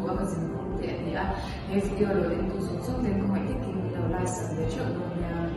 a ka zin kawng te a ni a, he video lo entu zawng zawng ten khawngaih takin min lo like sak ve theuh dawn nia.